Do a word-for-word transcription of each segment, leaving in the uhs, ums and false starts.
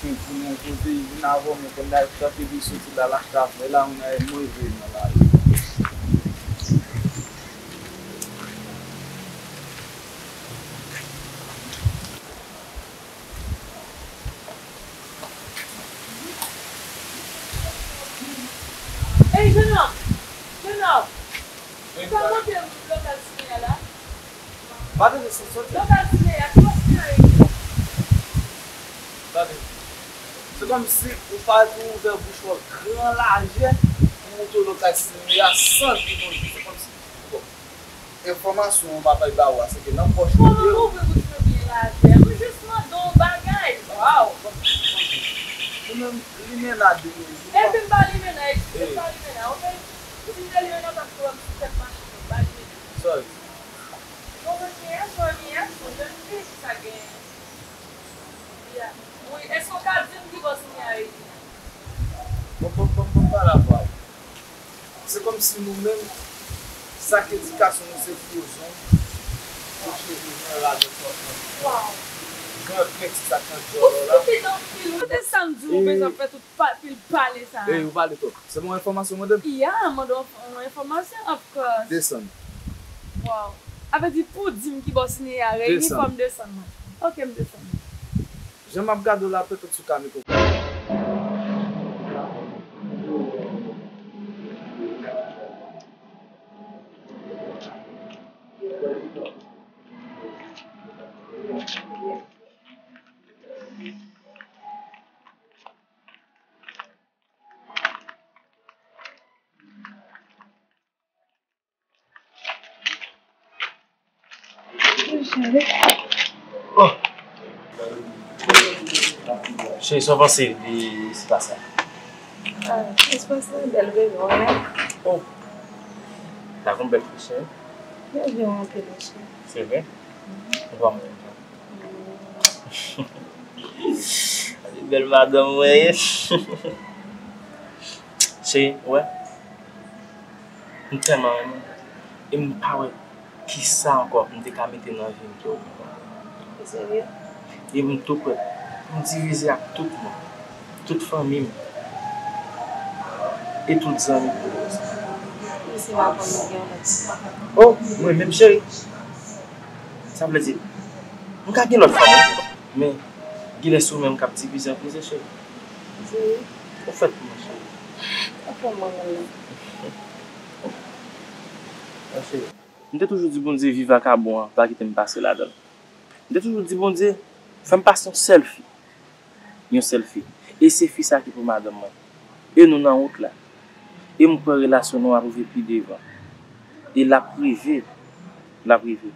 Tounen kote li vin avè w, men kòm dayè, tanke li soti la, l achte afè la, moun nan move nan lari. Ey, jenòm! Jenòm! Ou ka montre m lokal Sineya la? Gade, se soti. Lokal Sineya, ki bò Sineya rete? Gade. Se kòmsi ou pa te ouvè bouch ou an gran lajè pou montre w lokal Sineya san di moun. Se kòmsi, bon, enfòmasyon papa yo ba ou a, se ke nan pòch ou yo. Kòman m ouvri bouch mwen byen lajè? M jis mande w bagay. Waw. Ou menm, limena de nou. Epi m pa limena, eskize m, m pa limena, oke? Si m te limena, w t ap wè m sou tèt machin, m pa limena. Sorry. Bon, mwen gen yon zanmi, yon jèn fi, ki sa gen. Ya. Wi, èske w ka di m ki bò Sineya rete? Bon, bon, bon, bon, pa la vwa. Se kòmsi nou menm, sak edikasyon nou se fwozon, fwozon, lajan twòp nan. Waw. Jan yo t mete sa nan djòl la. Ou stupid anpil, wi. Kote sa m di w, ou bezwen fè tout pa-, pil pale sa a? Ey, ou pale twòp. Se bon enfòmasyon mande m? Ya, mande w yon enfòmasyon, of course. Desann. Waw. A vle di pou di m ki bò Sineya reyini, fò m desann mwen. Oke, m desann. Jan m ap gade w la, petèt sou ka mikwo. Cheri, sa w panse de espas la? Ah, espas la bèl vre, mwen renmen. Oh! La gon bèl fi, cheri. Bèl vre, mwen renmen, cheri. Se vre? Ou pa mwen renmen. Bèl madanm mwen ye. Cheri, ou wè? M tèlman renmen w. E m pa wè kisa ankò m te ka mete nan vi m ke w menm. Ou serye? E m tou prè pou m divize ak tout moun, tout fanmi m, e tout zanmi m. Mesi, m aprann ou gen yon lòt. Oh, mwen menm, cheri. Sa vle di, m ka gen lòt fanm, wi. Men, genlè se ou menm k ap divize an plizyè, cheri. Cheri. Ou fèt pou mwen, cheri. Ou fè mwen renmen. Mwen, cheri. M te toujou di Bondye vi vakabon an, pa kite m pase ladan l. M te toujou di Bondye, fè m pase yon sèl fi. Yon sèl fi. E se fi sa ki pou madanm mwen. E nou nan wout la. E m kwè relasyon nou ap rive pi devan. E l ap rive. L ap rive.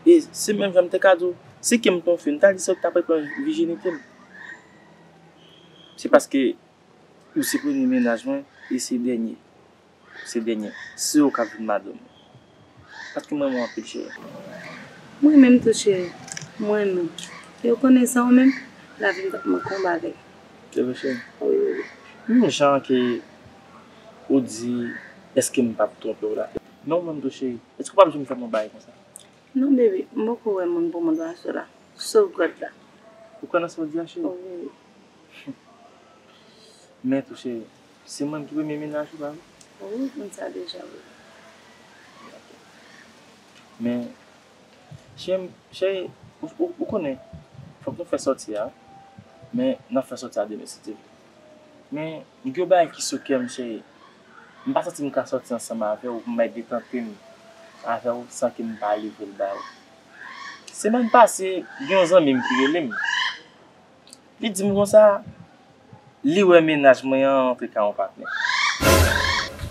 E se menm jan m te ka di w, si ke m te yon fi, m ta di se ou ki t ap reprann vijinite m. Se paske ou se premye mennaj mwen e se dènye. Se dènye. Se ou k ap vin madanm mwen. Paske m renmen w anpil, cheri. Mwen menm tou, cheri. Mwen renmen w. E w konnen san ou menm, lavi m t ap manke yon bagay. Se vre, cheri? Wi, wi, wi. Menm jan ke ou di, èske m p ap twonpe w la? Men ou menm tou, cheri, èske w p ap janm fè m yon bagay konsa? Non, baby, m poko wè moun pou mond la sou la. Sof God la. Ou kwè nan sa w di a, cheri? Wi, wi. Men tou, cheri, se mwen ki premye mennaj ou, pa vre? Wi, m konn sa deja, wi. Men, cheri, cheri, ou, ou, ou konnen, fòk nou fè sòti a, men n ap fè sòti a demen, si Dye vle. Men, m gen yon bagay ki sou kè m, cheri. M pa santi m ka sòti ansanm avè w pou m bay detante m avè w san ke m pa livre l ba ou. Semèn pase, gen yon zanmi m ki rele m. Li di m konsa, li wè mennaj mwen an antre kay yon patnè.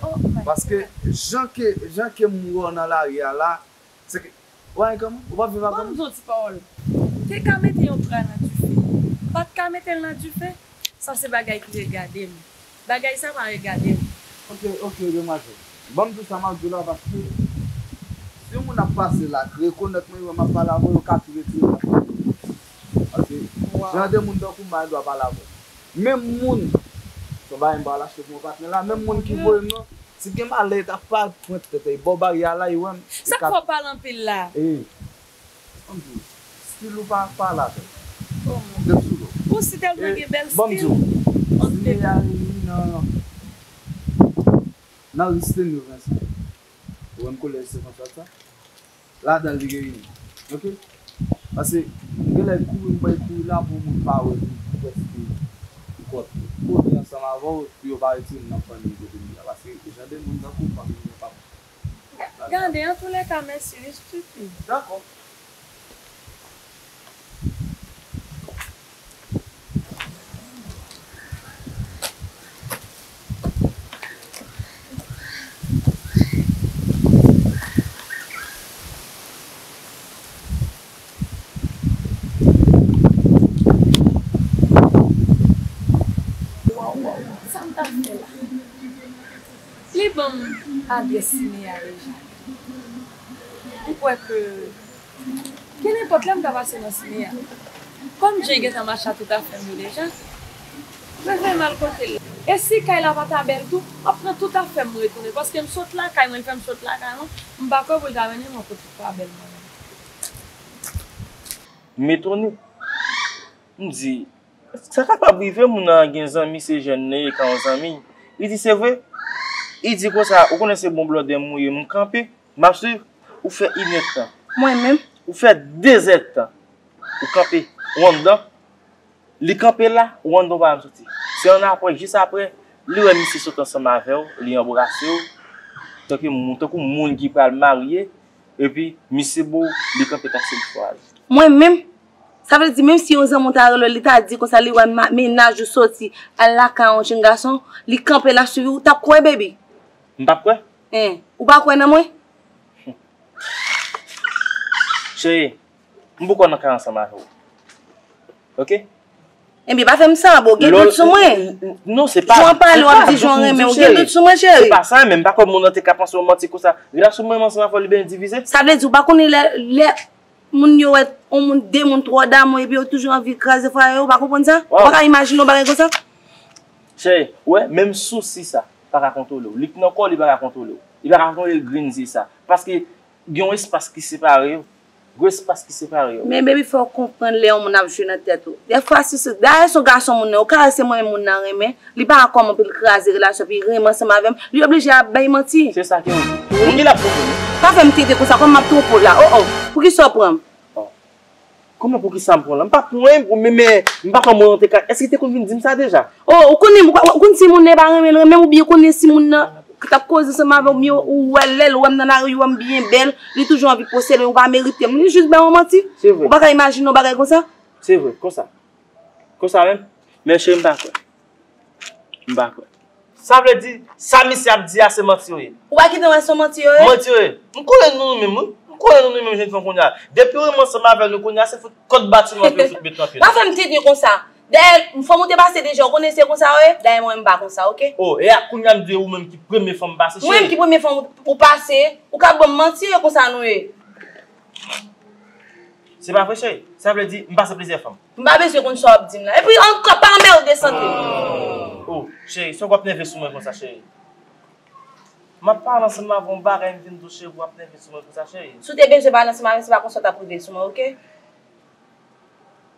Oh my God. Paske jan ke, jan ke m wè w nan lari a la, se ke, ou pa gen granmoun? Ou p ap viv ak granmoun? Ban m di w ti pawòl. Te ka mete yon bra nan dife. Pa t ka mete l nan dife. Sa se bagay ki regade m. Bagay sa pa regade m. Ok, ok, demwazèl. Ban m di w sa m ap di w la, paske si yon moun ap pase la, k rekonèt mwen, yo wè m ap pale avè w, yo ka tou retire m ap pale. Paske jan de moun tankou m pa gen dwa pale avè w. Menm moun, se yon bagay m pral achte pou yon patnè la, menm moun ki voye m nan, si gen malè, li t ap parèt pwent tèt li bò baryè a la, li wè m. Sa k fè w pale anpil la? Ey, ban m di w, stil ou pa, pa ladan. Oh, mon Dieu. Tèt sou do. Si tèlman gen bèl stil. Ban m di w, si Lea reyini nan, nan Rue Stanley Vincent, ou wè m kolèj Sen Franswa sa? Ladan l li gen rimè. Oke? Paske m genlè kouri, m bay kouri la pou moun pa wè m prèske kòt. Kote ansanm avè w, pou yo pa retire m nan fanmi kote m ye a. Paske jan de moun tankou m, fanmi m yo p ap. Gade, antoulèka, mèsi, li stupid. Dakò. Sa m t ap fè la? Li ban m adrès Sine a deja. M kwè ke, kenenpòt lè m ka pase nan Sine a. Kòm Jay gentan mache a tout afè m yo deja, mwen fè m al kote l. E si kay la pa ta bèl tou, m ap pran tout afè m, m retounen. Paske m sot lakay mwen, l fè m sot lakay mwen, m pa kwè pou l ta mennen m yon kote ki pa bèl mwen menm. M etone. M di, sa kapab rive moun nan gen zanmi, se jèn li ye, ka yon zanmi. Li di, se vre. Li di konsa, ou konnen se bon blòdè m ou ye, m kanpe, m ap swiv. Ou fè inèdtan. Mwen menm? Ou fè dezèdtan. Ou kanpe, ou anndan. Li kanpe la, ou anndan, ou pa janm soti. Se annapre, jis apre, li wè misye sot ansanm avè w, li anbrase w, tankou moun, tankou moun ki pral marye, epi misye bo, li kanpe taksi l fraz. Mwen menm? Sa vle di, menm si yon zanmi w ta rele w, li ta di konsa, li wè ma-, mennaj ou soti, al lakay yon jenn gason, li kanpe la swiv ou, w t ap kwè, baby? M p ap kwè? Hein, ou pa kwè nan mwen? Cheri, m poko nan kay ansanm avè w. Oke? Ebyen, pa fè m sa, boo, gen dout sou mwen. Non, se pa. Jan w ap pale, w ap di jan w renmen w, gen dout sou mwen, cheri. Se pa sa, men m pa kwè moun nan te ka panse yon manti konsa. Relasyon mwen ansanm avè w, li byen divize. Sa vle di, ou pa konnen lè, lè moun yo wè yon moun, de moun twò damou, epi yo toujou anvi kraze fwaye yo, ou pa konprann sa? Ou pa ka imajine yon bagay konsa? Cheri, ou wè, menm sousi sa pa ka kontwole w. Lik nan kò w, li pa ka kontwole w. Li pa ka kontwole grenn zye sa. Paske gen yon espas ki separe yo. Gwo espas ki separe yo. Men baby, fò w konprann lè yon moun ap jwe nan tèt ou. Dèfwa, si se, dayè se yon gason moun nan, ou ka wè se mwen moun nan renmen, li pa wè kòman pou l kraze relasyon, epi renmen ansanm avè m, li oblije ap bay manti. Se sa ke m di. Moun ki la pou konprann. Pa fè m tete konsa, kòman m ap twonpe w la? Oh, oh, poukisa w pran m? Kòman, poukisa m pran l? M pa pran l, men, men, m pa kwè moun nan te ka, èske li te konn vin di m sa deja? Oh, ou konnen, ou, ou konn si moun nan pa renmen l, renmen m, oubyen ou konnen si moun nan k t ap koze ansanm avè w, oubyen ou wè lè l wè m nan lari, ou wè m byen bèl, li toujou anvi posede m, ou pa merite m. Li jis bay yon manti. Se vre. Ou pa ka imajine yon bagay konsa. Se vre, konsa. Konsa menm? Men cheri, m pa kwè. M pa kwè. Sa vle di, sa misye ap di a se manti yo ye. Ou pa gentan wè se manti yo ye? Manti yo ye. M konnen nou nou menm, wi. M konnen nou nou menm jèn fanm kounye a. Depi w renmen ansanm avè nou kounye a, se fout kòd batiman pou yo fout met nan pye nou. Pa fè m tenten konsa. Dayè, fanm ou te pase deja, ou konnen se konsa yo ye? Dayè, mwen, m pa konsa, oke? Oh, e a kounye a m di ou menm ki premye fanm m pase, cheri. Mwen menm ki premye fanm ou, ou pase? Ou ka ban m manti, e konsa nou ye? Se pa vre, cheri. Sa vle di, m pase plizyè fanm. M pa bezwen konn sa w ap di m nan. Epi ankò, pa anmède, santi. Oh, cheri, sa w ap nève sou mwen konsa, cheri? M ap pale ansanm avè w, yon bagay m vin touche, w ap nève sou mwen konsa, cheri? Si w te bezwen pale ansanm avè m, se pa konsa w t ap rive sou mwen, oke?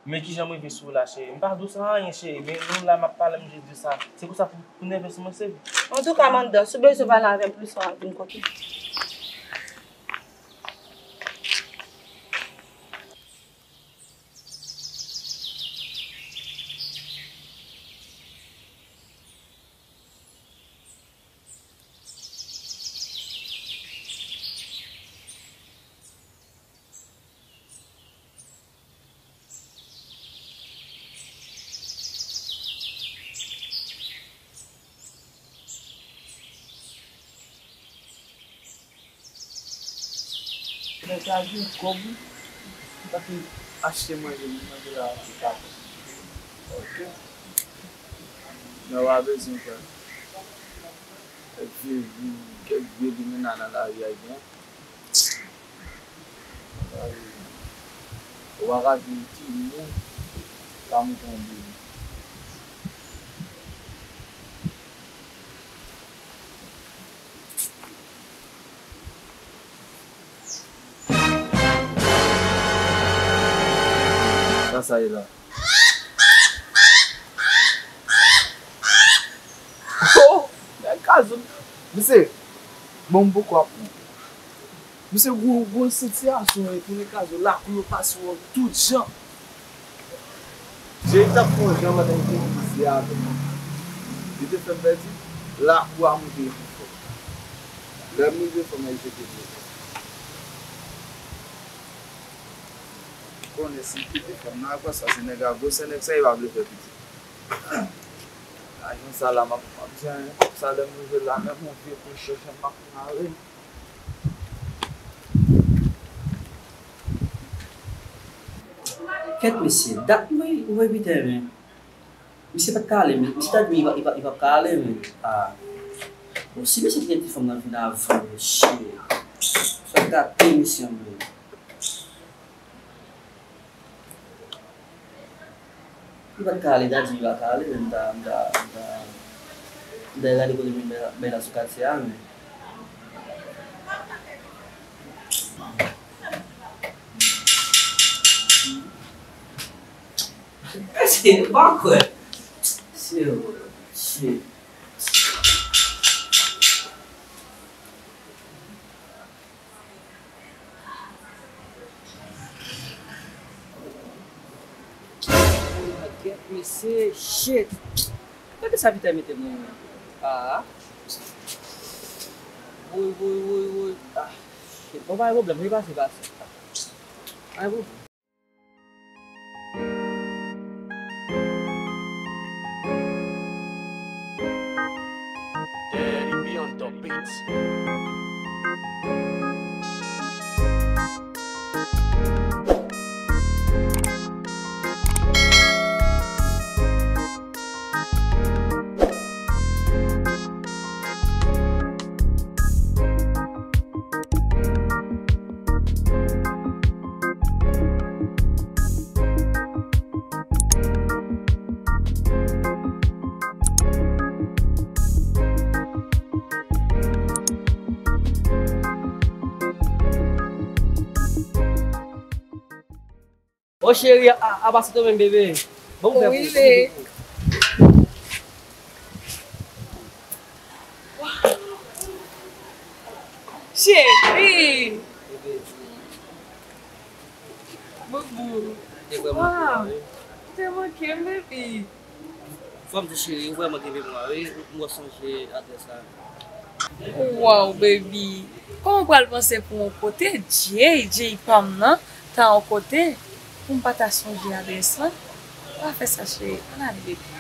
Men kijan m rive sou w la, cheri? M pa di w sa anyen, cheri, men nou la, m ap pale, m jis di w sa. Se konsa pou, pou nève sou mwen, se vre? Antouka, m anndan, si w bezwen pale avè m plis, w ap vin kote m. Lè sa jwe kòb ou, ou pa te achte manje, manje la se pa bon. Ok. Men w pa bezwen pè. Kèk vye vi, kèk vye limena nan lari a gen. Ou pa ka vin timoun, pa mouton bebe. Sa sa ye la? Azou, misye, bon, m poko ap monte. Misye, gwo, gwo sitiyasyon retounen kazo, lakou yo pase wòl tout jan. Jay t ap fè yon jan pandan l te vin isi a avè m. Li te fè m pèdi, lakou a monte pi fò. Lè m rive, fò m al jete dlo. Konnen si l kite fanm nan, apre sa, se nèg a gwo, se nèg sa, li pa vle fè pitit. Ajan sa la, m ap, m ap di anyen. Sa lè m rive la, menm yon vye pechè, jan m ap mare. Kèt mesye, dat mwen wè biten men. Misye pa t ka ale, men. Misye ta di m li pa, li pa, li pa ka ale, men. Ah. Bon, si mesye te gen ti fanm nan vin avan, mesye. Sa gate misye, men. Li pa t ka ale, ta di li pa ka ale, men m ta, m ta, m ta, m ta gade kote m bay la sou katye a, men. Mesye, m pa kwè. Se, se. Gèt mesye, shit. Gade sa Peter mete mwen menm. Ah. Woy, woy, woy, woy. Ah, shit. Bon, pa gen pwoblèm, li pase, pase. Pa gen pwoblèm. Daddy B on the beats. O cheri, a, a, a pa sot ou menm, bebe. Bon, ou fè pou, bon, bebe. Cheri! Bebe. Boubou. Te vrèman kontan, wi. Ou te manke m, baby. Fò m di cheri, ou vrèman gen memwa, wi. M wè sonje adrès la. Wow, baby. Kòman w pral panse pou yon kote? Jay, Jay pa m nan, ta yon kote pou m pa ta sonje adrès la? Pa fè sa, cheri. Ann ale, baby.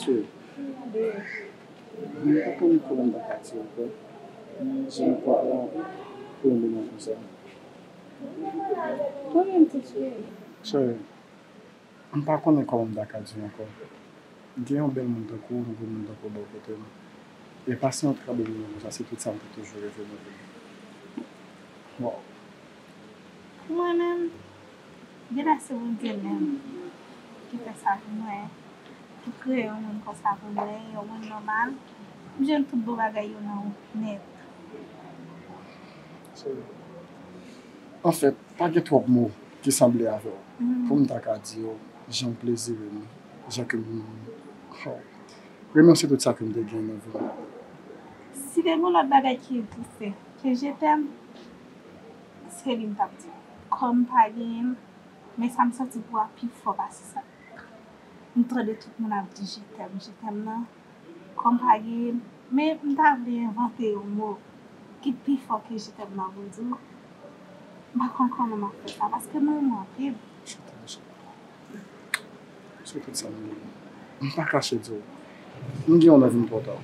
Cheri, m pa konn kòman m ta ka di w ankò. Jan m kwè la, pou yon moman konsa. Mwen menm tou, cheri. Cheri, m pa konnen kòman m ta ka di w ankò. Gen yon bèl moun tankou w, yon gwo moun tankou w bò kote m. E pase yon trè bon moman konsa, se tout sa m te toujou reve nan vi m. Wow. Mwen menm, genlè se Bondye menm ki fè sa pou mwen, ki kreye yon moun konsa pou mwen, yon moun nòmal. M jwenn tout bon bagay yo nan ou nèt. Anfèt, pa gen twòp mo ki sanble avè w pou m ta ka di w jan w plezire m, jan ke m, oh, renmen w se tout sa ke m te gen nan vi m. Si te gen lòt bagay ki egziste ke je t'aime, se li m t ap di. Kòm pa genyen l, men sa m santi pou a pi fò pase sa. M tande tout moun ap di je t'aime, je t'aime nan. Kòm pa genyen, men m ta vle envante yon mo ki pi fò ke je t'aime nan pou m di w. M pa konn kòman m ap fè sa, paske m renmen w anpil. Je t'aime, cheri. Se tout sa m gen. M pa kache di w. M gen yon nan vi m twò ta.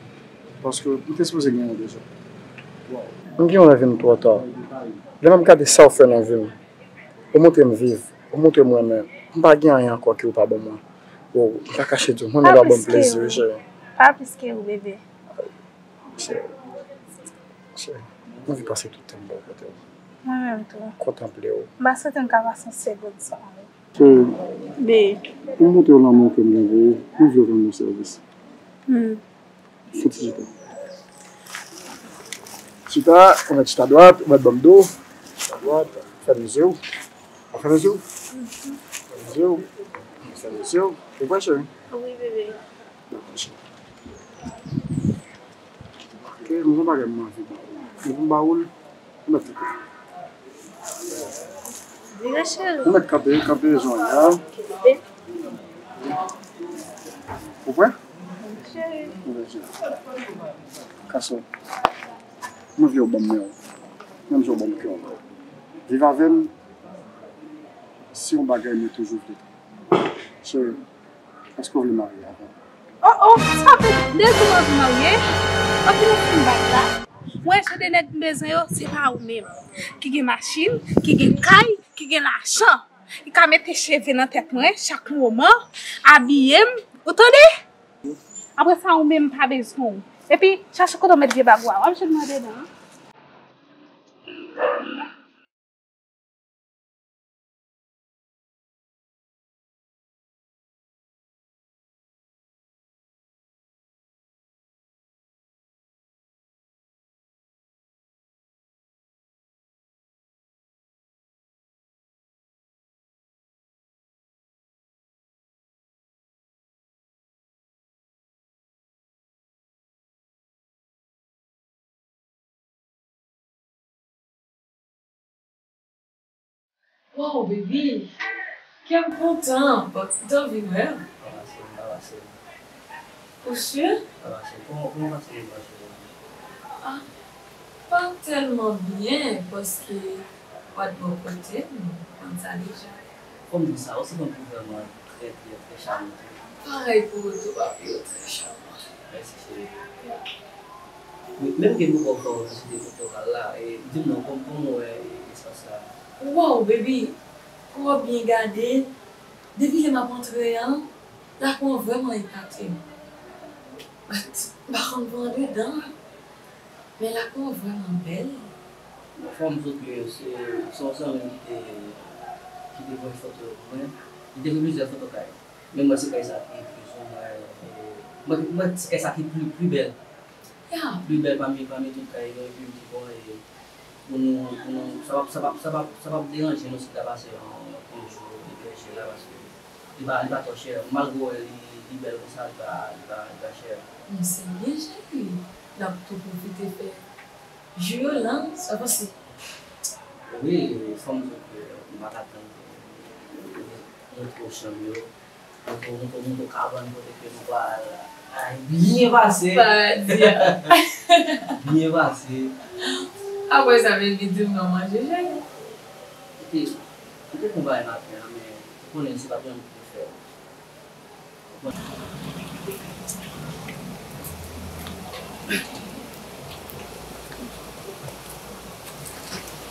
Paske m te sipoze gen yon deja. Wow. M gen yon nan vi m twò ta. Lè m ap gade sa w fè nan vi m, ou montre m viv, ou montre m renmen. M pa gen anyen ankò ke ou pa ban mwen. Wow, m pa kache di w, mwen menm pa ban m plezi, wi, cheri. Pa plis ke ou, bebe. Cheri, cheri, m anvi pase tout tan m bò kote w. Mwen menm tou. Kontanple w. M pa swete m ka pase yon segonn san ou. Cheri, be, pou m montre w lanmou ke m gen pou ou, m vle w rann mwen sèvis. Hmm. Fon ti je t'aime. Chita, ou mèt chita dwat, ou mèt ban m do. Chita dwat, fèmen zye w. Ou fèmen zye w? Fèmen zye w. Fèmen zye w. Ou prè, cheri? Wi, bebe. Dakò, cheri. Ok, mwen gon bagay mwen anvi ba ou. Mwen ba ou l. Ou mèt kanpe. Vire, cheri. Ou mèt kanpe, kanpe jan w ye a. Ok, bebe. Ou prè? Cheri. Ou prè, cheri. Kase w. Mwen vle w ban m men w. Menm jan w ban m kè w. Viv avè m. Se yon bagay mwen toujou vle. Cheri, èske w vle marye avè m? Oh, oh, sa fè de jou mwen vle marye. Anpi nou fin bay la. Mwen, jan de nèg m bezwen yo, se pa ou menm. Ki gen machin, ki gen kay, ki gen lajan. Li ka mete cheve nan tèt mwen chak moman, abiye m. Ou tande? Apre sa, ou menm m pa bezwen w. Epi, chache kote w met vye bag ou a. W ap jwenn mwen dedan. Wow, baby! Kè m kontan, but m t anvi wè w. Pa pase, pa pase. Ou si? Pa pase. Kòman, kòman w pase nan mache a? Ah, pa tèlman byen, paske w pa t bò kote m, ou konn sa deja. Fò m di sa, ou se yon fi vrèman trè, trè, trè chaman tou. Parèy pou ou tou, papi, ou trè chaman. Mèsi, cheri. Wi, menm ke m poko fè w vizite kote w pral la, e, di m non, kòm, kòman w wè espas la? Wow, baby, twò byen gade. Depi lè m ap antre an, lakou an vrèman epate m. But, m pa konn pou andedan an, men lakou an vrèman bèl. Bon, fò m di w ke se, se yon zanmi m ki te, ki te voye foto pou mwen. Li te gen plizyè foto kay. Men mwen, se kay sa ki plizoumwen, e, mwen, mwen, se kay sa ki pli, pli bèl. Yeah. Pli bèl pami, pami tout kay yo, epi m di, bon, e, pou nou, pou nou, sa p ap, sa p ap, sa p ap, sa p ap deranje nou si n ta pase yon, yon jou ebèje la, paske li pa, li pa twò chè. Malgre w wè li, li bèl konsa, li pa, li pa, li pa chè. Men se byen, cheri. N ap tou pwofite fè jou yo la, sa pase. Wi, fò m di w ke m pa ka tann pou montre w chanm yo. Montre w, montre w, montre w kabann kote ke nou pral. Ay, byen pase. Paradi a. Byen pase. Apre sa, baby, di m nan manje, cheri. Ou te, ou te konn bagay maten an, men ou konnen se pa tande m te fè.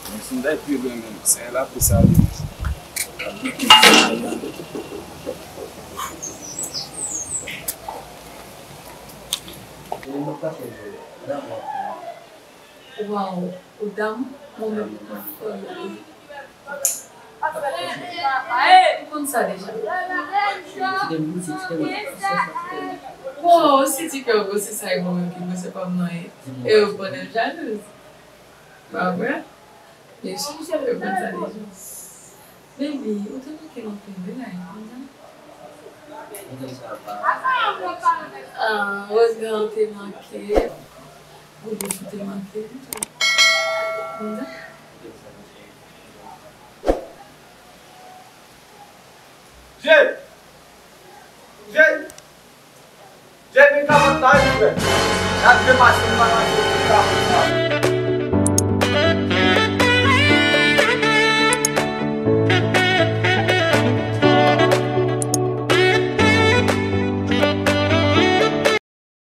Men si m ta pi lwen menm, se lapli sa li. Waw, ou dam, mwen menm, mwen fò lè. Ou konn sa deja. Wow, si ti kè w gwo, se sa e mwen menm ki gwo, se pa m nan ye. E ou konnen m jalouz. Pa vre? Mesye, ou konn sa deja. Baby, ou te manke m anpil wi la, konn sa? Ah, regard ou te manke. Ou te manke m tou. Konn sa? Jay! Jay! Jay, vin ka vant la, wi, frè. N ap depase, nou pa mache, nou pa mache.